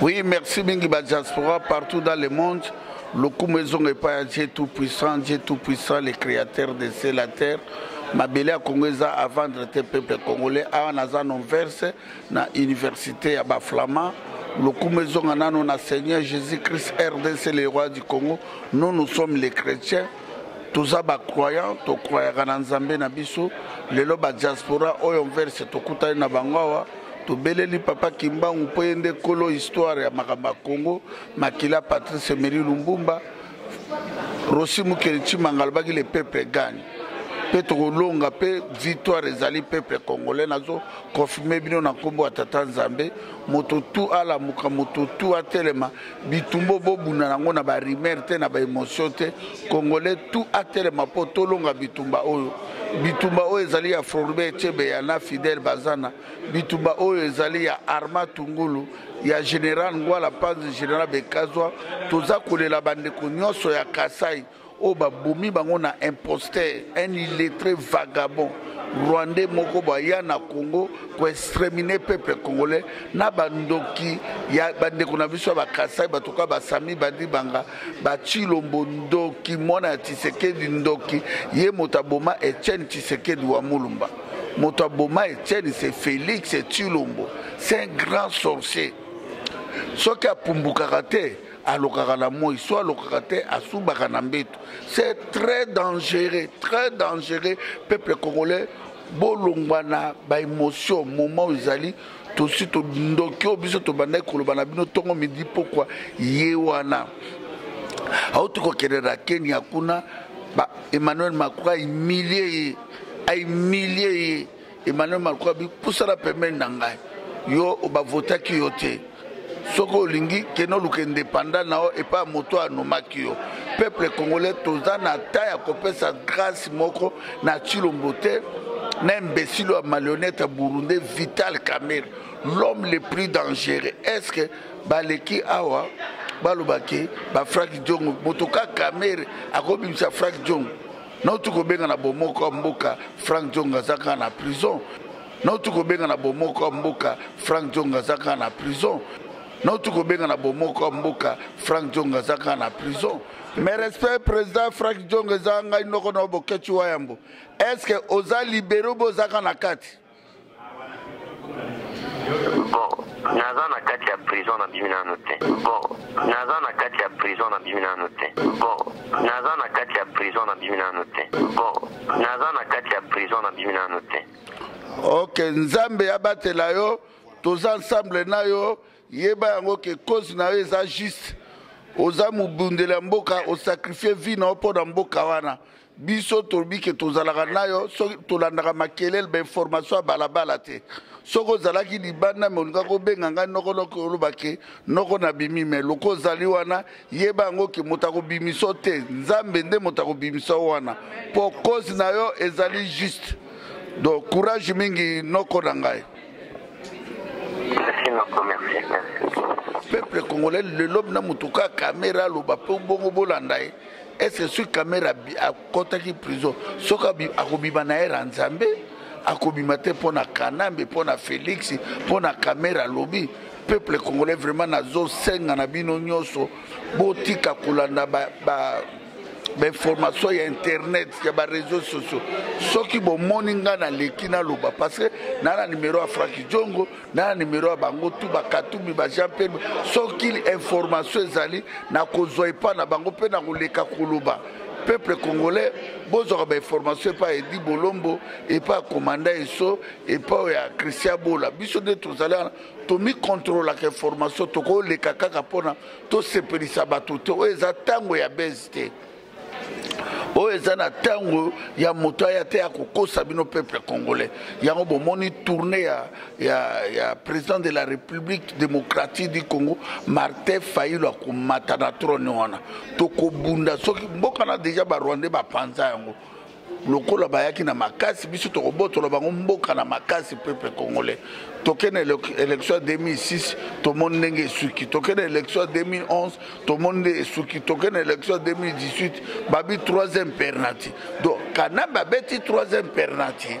Oui, merci mingi ba diaspora partout dans le monde. Lokumu ezonga epai ya Dieu tout puissant, Dieu tout puissant, le créateur de ciel la terre. Mabele ya Congo eza à vendre te peuple congolais. Awa naza na Anvers na université ya ba Flamands. Lokumu ezonga nano na Seigneur Jésus-Christ RDC le roi du Congo. Nous nous sommes les chrétiens. Toza ba croyants, to croyaka na Nzambe na biso. Lelo ba diaspora oyo Anvers tokutani na bango awa. Tobeleli papa Kimbangu mpo ye nde kolo histoire ya makambo ya Congo, makila Patrice Emery Lumbumba, Rossy Mukeli Tshimanga alobaki le peuple gagne mpe tokolonga mpe victoire ezali peuple congolais. Nazo confirme bino na nkombo ya tata Nzambe, moto tu alamuka, moto tu atelema, bitumbo bobunda nango na ba rumeur te na ba emotion te, congolais tu atelema mpo tolonga bitumba oyo. Bitumba oyo ezali ya Floribert Chebeya na Fidèle Bazana, bitumba oyo ezali ya Armand Tungulu, ya Général Ngwala Panzi, Général Bekazwa. Toza kolela bandeko nyonso ya Kasai oyo babomi bango na imposteur, un illettré vagabond rwandais moko baya na Congo ko exterminer peuple congolais na bandoki ya bandeko na biso ya bakasai, bato kaka basami badibanga bachilombo ndoki, mwana ya Tshisekedi ndoki, ye moto aboma Etienne Tshisekedi wa Mulumba, moto aboma Etienne c'est Félix Tshilombo, c'est un grand sorcier. Soki apumbukaka te alokaka na moi, so alokaka te asubaka na mbeto. C'est très dangereux, très dangereux. Peuple congolais bolongwa na ba émotion moment oyo ezali tosi tondoki oyo biso tobandaki koloba na bino ntongo midi pokwa, ye wana auti kokende na Kenya kuna, ba Emmanuel Macron ahumilie ye, ahumilie ye. Emmanuel Macron abi pusana pembeni na ngai, yo bavotaki yo te, soki olingi kende oluka indépendant na yo epai ya moto anomaki yo. Peuple congolais toza na ta ya kopesa grâce moko na Tshilombo te, na imbécile ya marionnette ya Burundais Vital Kamerhe, l'homme le plus dangereux. Est-ce que baleki awa balobaki ba Frank Diongo, moto ka Kamerhe akobimisa Frank Diongo? Nauti kobenga na bomoko ya mboka, Frank Diongo aza kaka na prison. Nauti kobenga na bomoko ya mboka, Frank Diongo aza kaka na prison. Nauti kobenga na bomoko ya mboka, Frank Diongo aza kaka na prison. Mais respect président Frank Diongo, eza ngai noko na Boketshu Wayambo. Est-ce que oza libéré ou oza kaka na kati? Bon, naza na kati ya prison na bimi nano te. Bon, naza na kati ya prison na bimi nano te. Bon, naza na kati ya prison na bimi nano te. Bon, naza na kati ya prison na bimi nano te. Ok, Nzambe abatela yo, toza ensemble na yo, yeba yango ke cause na yo eza juste. Oza mobundeli ya mboka, osacrifie vie na yo mpo na mboka wana. Biso tolobi ke tozalaka na yo, soki tolandaka makelele ba information ya balabala te. Soki ozalaki libanda me olingaki kobenga ngai noko noko oloba ke noko nabimi, me loko ozali wana yeba yango ke moto akobimisa te, Nzambe nde moto akobimisa wana po cause na yo ezali juste. Donc courage mingi noko na ngai. Merci noko, merci, merci. Peuple congolais lelo na moto ka kamera aloba pe bongo bolanda ye. Est-ce que soki Kamerhe akotaki prison, soki akobima na ye na Nzambe, akobima te mpo na Kanambe, mpo na Félix, mpo na Kamerhe alobi. Peuple congolais vraiment nazosenga na bino nyonso botika kolanda ba information ya internet ya ba réseaux sociaux. Soki bomoni nga naleki naloba parce que na na numéro ya Frank Diongo, na na numéro ya bango tout, ba Katumbi, ba Jean Pierre, soki information ezali nakozwa epa na bango mpe nakoleka koloba. Peuple congolais bozwaka ba information epa ya Edi Bolombo, epa ya Commanda Eso, epa ya Christian Bola. Biso nde tozali wana tomikontrolaka information, tokoleka kaka mpona tosepelisa bato te. Oyo eza ntango ya base te, oyo eza na ntango ya moto aya te ya kokosa bino peuple congolais. Yango bomoni tournée ya président de la République démocratique du Congo Martin Fayulu akomata na trône wana. Tokobunda soki mboka na déjà ba Rwandais bapanza yango lokola bayaki na makasi, biso tokobotola bango mboka na makasi. Peuple congolais, tokende élection ya 2006, tomoni ndenge esuki. Tokende élection ya 2011, tomoni nde esuki. Tokende élection ya 2018, babi troisième penalty. Donc Kanambe abeti troisième penalty.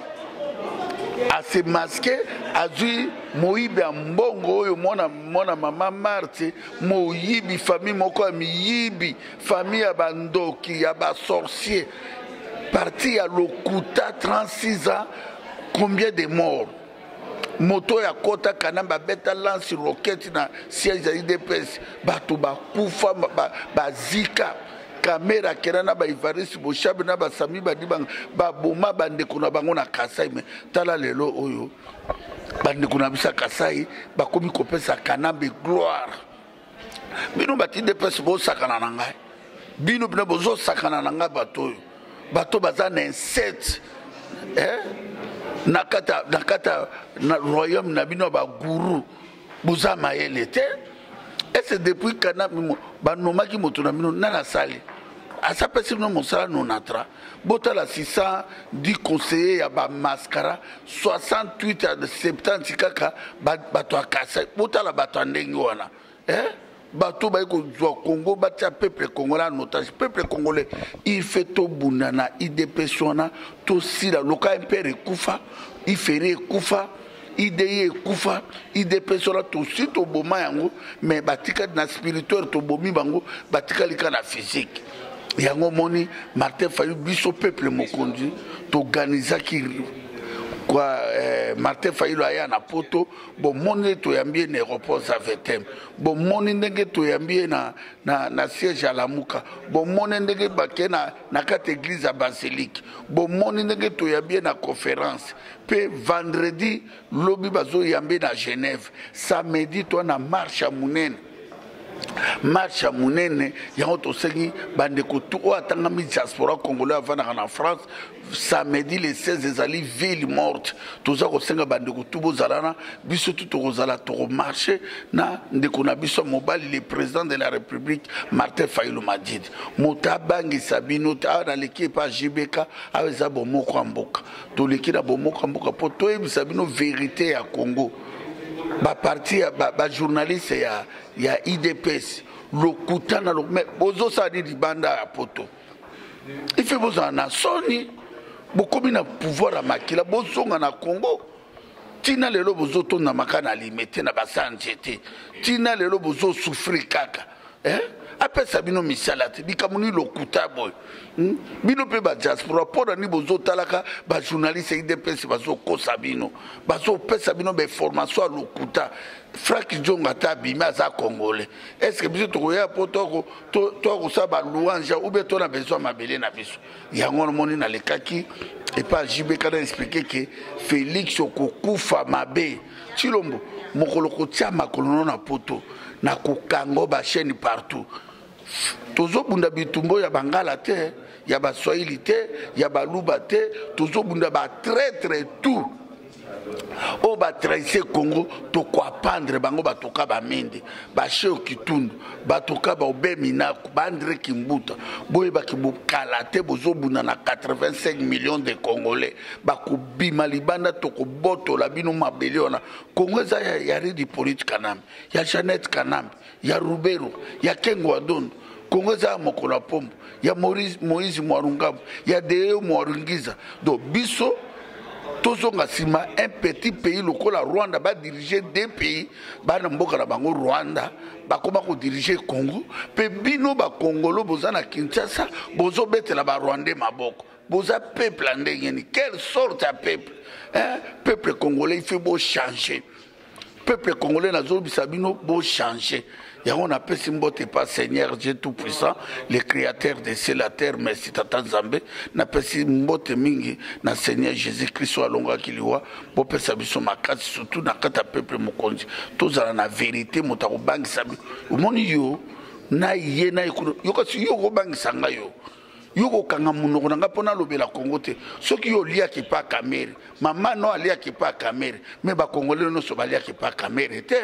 Ase masque, azwi moyibi ya mbongo oyo mwana mwana mama Marthe, moyibi, famille moko ya miyibi, famille ya bandoki, ya basorcier, parti ya lokuta. 36 ans, combien de morts? Moto oyo akɔta Kanambe, abeta lance roquette na siège ya UDPS, bato bakufa, bazika. Kamerhe akenda na baevariste Boshabe na basami badibanga, baboma bandeko na bango na Kasai. Me tala lelo oyo, bandeko na biso ya Kasai bakomi kopesa Kanambe gloire. Bino bato UDPS, bosakana na ngai. Bino bino bozosakana na ngai. Bato oyo, bato baza na insecte, eh? Na kati na royaume na bino ya baguru, boza mayele te. Ese depuis kana banomaki moto na bino, nani asali, asapesi bino mosala nonatra? Botala 610 conseiller ya bamascara, 68 ya 70 kaka bato ya Kasai. Botala bato ya ndenge wana, eh? Bato baye kozwa Congo, batia peuple congolais en otage. Peuple congolais, il fait tobunda na UDPS wana, tosila loka. MPR ekufa, iferi ekufa, IDI ekufa, UDPS wana tosi toboma yango. Mais batikali na spirituel, tobomi bango, batikali kaka na physique. Yango omoni Martin Fayulu, biso peuple mokonzi toorganizaki kwa Martin Fayulu aya na Poto. Bomoni toyambi ye na aéroport Zaventem, bomoni ndenge toyambi ye na siège ya Lamuka, bomoni ndenge bake na kati église ya basilique, bomoni ndenge toyambi ye na conférence. Mpe vendredi, lobi, bazoyambi na Genève. Samedi to na marche ya monene, marche ya monene. Yango tosengi bandeko tu oyo atangami diaspora congolais avandaka na France, samedi le 16 ezali ville morte. Toza kosenga bandeko tu bozala na biso, tu tokozala, tokomarche na ndeko na biso ya mobali, le président de la République Martin Fayulu Madidi. Moto abangisa bino te. Awa naleki epa JBK, awa eza bomoko ya mboka. Toleki na bomoko ya mboka mpo toyebisa bino vérité ya Congo. Baparti ya bajournaliste ya UDPS, lokuta na mais bozosala nini libanda ya Poto? Ife bozala na soni. Bokomi na pouvoir ya makila, bozonga na Congo. Ntina lelo bozotondamaka na Limete na basanje te. Ntina lelo bozosouffrir kaka, eh? Apesa bino misala te. Likambo nini lokuta boye, Bino mpe badiaspora, mpo na nini bozotalaka bajournaliste UDPS? Bazokosa bino, bazopesa bino bainformation ya lokuta. Frank Diongo ata abimi, aza congolais. Est ce que biso tokoya mpo tokosala balouange ou bien tona besoin mabele na biso? Yango namoni nalekaki epa JBK na expliquer ke Félix okokufa mabe. Tshilombo, mokolo kotia makolo no na Poto, na kokango bachaîne partout. Tozobunda bitumba ya bangala te, ya baswahili te, ya baluba te. Tozobunda batraître tout oyo batrahise Congo. Tokoapandre bango. Batoka bamende, basheo Kitundu, batoka baobe Minaku, baandre Kimbuta. Boyebaki bokala te, bozobunda na 85 millions de Congolais bakobima libanda. Tokobotola bino mabele wana. Congo eza ya Ridi Polite Kanambe, ya Jeannette Kanambe, ya Ruberwa, ya Kengo Adondo. Kongo eza ya mokolo ya pombo, ya Moïse Mwarungabu, ya Deo Mwarungiza. Donc biso tozonga nsima. Un petit pays lokola Rwanda badirige deux pays, bana mboka na bango Rwanda bakoma kodirige Congo. Mpe bino bakongolo boza na Kinshasa, bozobetela barwandais maboko. Boza peuple ya ndenge nini? Quelle sorte ya peuple, hein? Peuple congolais, il faut bochanger. Peuple congolais, nazolobisa bino, bochanger. Yango napesi mbote pa Seigneur Dieu tout puissant, le créateur de ciel, la terre. Merci Tata Nzambe. Napesi mbote mingi na Seigneur Jésus Christ oyo alongaki liwa. Bopesa biso makasi, surtout na kati ya peuple mokonzi. Tozala na vérité. Moto akobangisa bino, omoni yo na ye na ye kuna. Yo kasi yo okobangisa ngai, yo kokanga monoko na ngai mpo nalobela Kongo te. Soki yo oliaki pa Kamerhe, mama no aliaki pa Kamerhe, me bakongole nyonso baliaki pa Kamerhe te.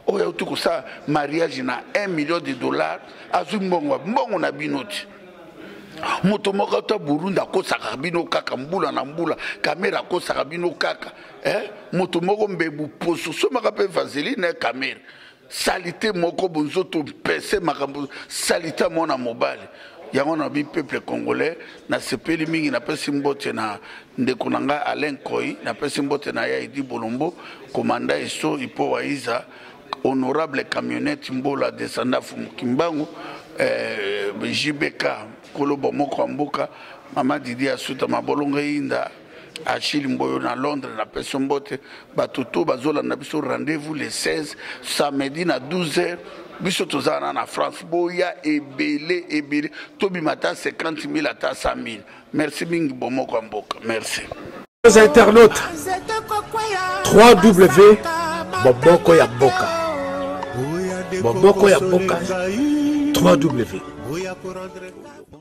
Oyo auti kosala mariage na 1 million de dollars, azwi mbongo, mbongo na bino te. Moto moko ata Burundi akosaka bino kaka mbula na mbula. Kamerhe akosaka bino kaka, eh? Moto moko mbebu poso, somaka mpe vaseline. Kamerhe, salite moko, bonzoto mpese, makambo salite ya mwana mobali. Yango nalobi peuple congolais, nasepeli mingi, napesi mbote na ndeko na ngai Alain Koi, napesi mbote na ya Edi Bolombo, komanda Eso Ipo Waiza, honorable camionnette Mbola descendant Fumu Kimbangu, eh, JBK kolo bomoko ya mboka, mama Didi Asuta mabolongo eyinda Achille Mboyo na Londres na peso mbote bato to bazolanda biso rendez-vous le 16 samedi na 12h biso toza wana na France boya ebele ebele tobima ata 50 000 ata 100 000 merci mingi bomoko ya mboka merci Les internautes 3W Boboko ya Mboka Boboko ya Mboka 3W.